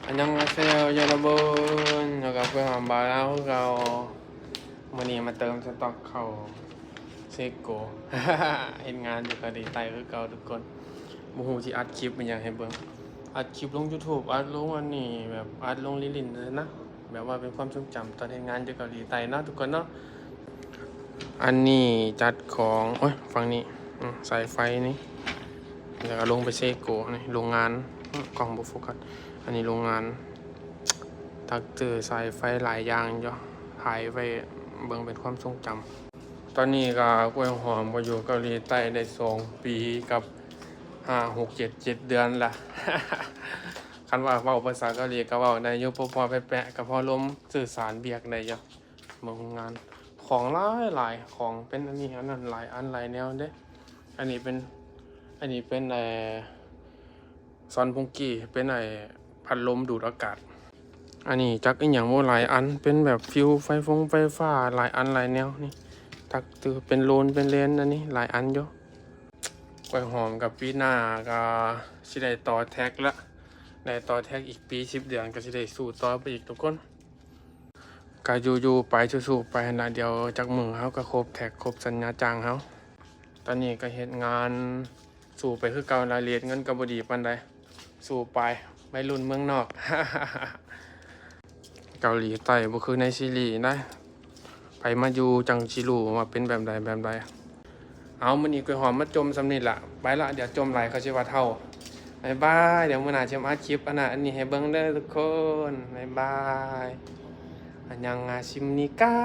ອັນຍອງອາເຊໂຍ ຢາລະເບີນ ຢູ່ກັບເພື່ອນຫອມບ່າວລາວຄືເກົ່າ. ມື້ນີ້ມາເຕີມສະຕັອກເຂົ້າເຊໂກ ເຮັດງານຢູ່ເກົາຫຼີໃຕ້ຄືເກົ່າທຸກຄົນ. ບໍ່ຮູ້ຊິອັດຄລິບອີ່ຫຍັງໃຫ້ເບິ່ງ ອັດຄລິບລົງ YouTube ອັດລົງອັນນີ້ ແບບອັດລົງຫຼິ້ນໆ ນະ ແບບວ່າເປັນຄວາມຊົງຈຳຕອນເຮັດງານຢູ່ເກົາຫຼີໃຕ້ເນາະທຸກຄົນເນາະ. ອັນນີ້ຈັດຂອງ ໂອ້ຍ ຝັ່ງນີ້ ອືມ ສາຍໄຟນີ້ ແລ້ວກໍລົງໄປເຊໂກນີ້ ໂລງງານ ອືມ ກ້ອງບໍ່ໂຟກັສ. ອັນນີ້ໂລງງານ ຕັກເຈີສາຍໄຟຫຼາຍຢ່າງຢູ່ ຖ່າຍໄວ້ເບິ່ງເປັນຄວາມຊົງຈຳ. ຕອນນີ້ກໍກ້ວຍຫອມກໍຢູ່ເກົາຫຼີໃຕ້ໄດ້ສອງປີກັບຫ້າ ຫົກ ເຈັດ ເຈັດເດືອນລະ. ຄັນວ່າເວົ້າພາສາເກົາຫຼີກໍເວົ້າໄດ້ຢູ່ ພໍໆແປະໆ ກໍພໍລົມສື່ສານວຽກໄດ້ຢູ່. ເບິ່ງໂຮງງານ ຂອງຫຼາຍໆ ຂອງເປັນອັນນີ້ອັນນັ້ນ ຫຼາຍອັນຫຼາຍແນວເດ້. ອັນນີ້ເປັນ ອັນນີ້ເປັນ ເອີ ຊອນປຸງກີ ເປັນ ໄອ້ ພັດລົມດູດອາກາດ. ອັນນີ້ຈັກອີ່ຫຍັງບໍ່ ຫຼາຍອັນ ເປັນແບບຟິວໄຟຟົງໄຟຟ້າ ຫຼາຍອັນຫຼາຍແນວນີ້. ຈັກຄືເປັນໂລນເປັນເລນ ອັນນີ້ຫຼາຍອັນຢູ່. ກ້ວຍຫອມກັບປີໜ້າກໍຊິໄດ້ຕໍ່ແທັກລະ ໄດ້ຕໍ່ແທັກອີກປີສິບເດືອນ ກໍຊິໄດ້ສູ້ຕໍ່ໄປອີກທຸກຄົນ. ກະຢູ່ໆໄປ ສູ້ໆໄປຫັ້ນລະ ດຽວຈັກມື້ເຮົາກະຄົບແທັກ ຄົບສັນຍາຈ້າງເຮົາ. ຕອນນີ້ກະເຮັດງານສູ້ໄປຄືເກົ່າລະ ເລດເງິນກະບໍ່ດີປານໃດ. ສູ້ໄປ ໄວລຸ້ນເມືອງນອກ. ເກົາຫຼີໃຕ້ບໍ່ຄືໃນຊີຣີນະ ໃຜມາຢູ່ຈັ່ງຊິຮູ້ວ່າເປັນແບບໃດແບບໃດ. ເອົາ ມື້ນີ້ກ້ວຍຫອມມາຈົ່ມສ່ຳນີ້ລະ ໄປລະ ດຽວຈົ່ມຫຼາຍເຂົາຊິວ່າເຖົ້າ. ບາຍບາຍ ດຽວມື້ໜ້າຊິມາອັດຄລິບອັນນັ້ນອັນນີ້ໃຫ້ເບິ່ງເດີທຸກຄົນ. ບາຍບາຍ ອັນຍອງອາຊິມນິກາ.